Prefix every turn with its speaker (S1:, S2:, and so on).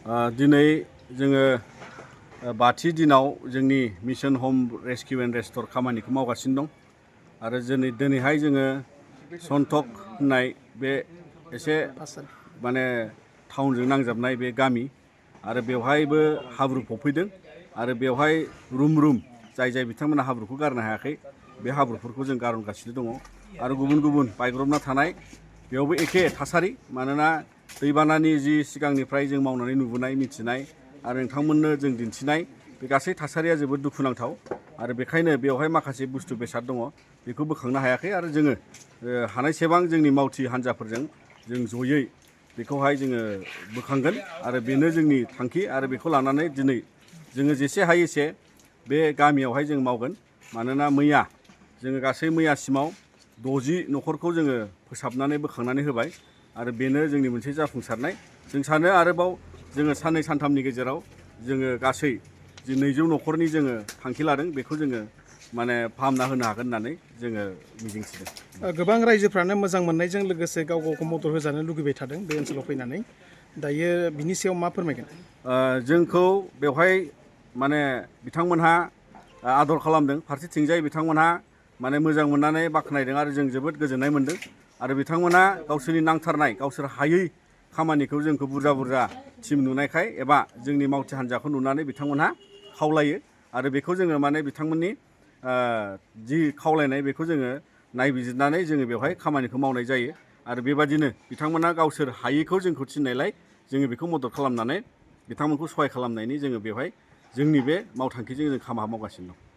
S1: दिनै जोङो बाथि दिनाव जोंनि मिशन हम रेस्किउ एन्ड रेस्ट'र खामानिखौ मावगासिनो दं आरो दिनैहाय जोङो सन्टक होननाय बे एसे माने टाउनजों नांजाबनाय बे गामि आरो बेवहायबो हाब्रु फबफैदों आरो बेवहाय रुम जाय बिथांमोना हाब्रुखौ गारनो हायाखै बे हाब्रुफोरखौ जों गारगासिनो दङ आरो गुबुन बायग्रबना थानाय बेयावबो एखे थासारि मानोना दैबानानि जि सिगांनिफ्राय जों मावनानै नुबोनाय मिथिनाय आरो नोंथांमोननो जों दिन्थिनाय बे गासै थासारिया जोबोद दुखुनांथाव आरो बेखायनो बेवहाय माखासे बुस्थु बेसाद दङ बेखौ बोखांनो हायाखै आरो जोङो हानायसेबां जोंनि मावथि हान्जाफोरजों जों जयै बेखौहाय जोङो बोखांगोन आरो बेनो जोंनि थांखि आरो बेखौ लानानै दिनै जोङो जेसे हायो एसे बे गामियावहाय जों मावगोन मानोना जोङो गासै मैयासिमाव 60 न'खरखौ जोङो फोसाबनानै बोखांनानै होबाय आरो बेनो जोंनि मोनसे जाफुंसारनाय जों सानो आरोबाव जोङो साननै सानथामनि गेजेराव जोङो गासै 200 न'खरनि जोङो थांखि लादों बेखौ जोङो माने फाहामना होनो हागोन होननानै जोङो मिजिंथिदों।
S2: गोबां रायजोफ्रानो मोजां मोननायजों लोगोसे गावखौ मदद होजानो लुगैबाय थादों बे ओनसोलाव फैनानै दायो बिनि सायाव मा फोरमायगोन?
S1: जोंखौ बेवहाय माने बिथांमोनहा आदर खालामदों फारसेथिंजाय बिथांमोनहा माने मोजां मोननानै बाख्नायदों आरो जों जोबोद गोजोननाय मोनदों आरो बिथांमोनहा गावसोरनि नांथारनाय गावसोर हायै खामानिखौ जोंखौ बुरजा टिम नुनायखाय एबा जोंनि मावथि हान्जाखौ नुनानै बिथांमोनहा खावलायो आरो बेखौ जोङो माने बिथांमोननि जि खावलायनाय बेखौ जोङो नायबिजिरनानै जोङो बेवहाय खामानिखौ मावनाय जायो आरो बेबादिनो बिथांमोनहा गावसोर हायैखौ जोंखौ थिननायलाय जोङो बेखौ मदद खालामनानै बिथांमोनखौ सहाय खालामनायनि जोङो बेवहाय जोंनि बे मावथांखिजों जों खामानि मावगासिनो दं।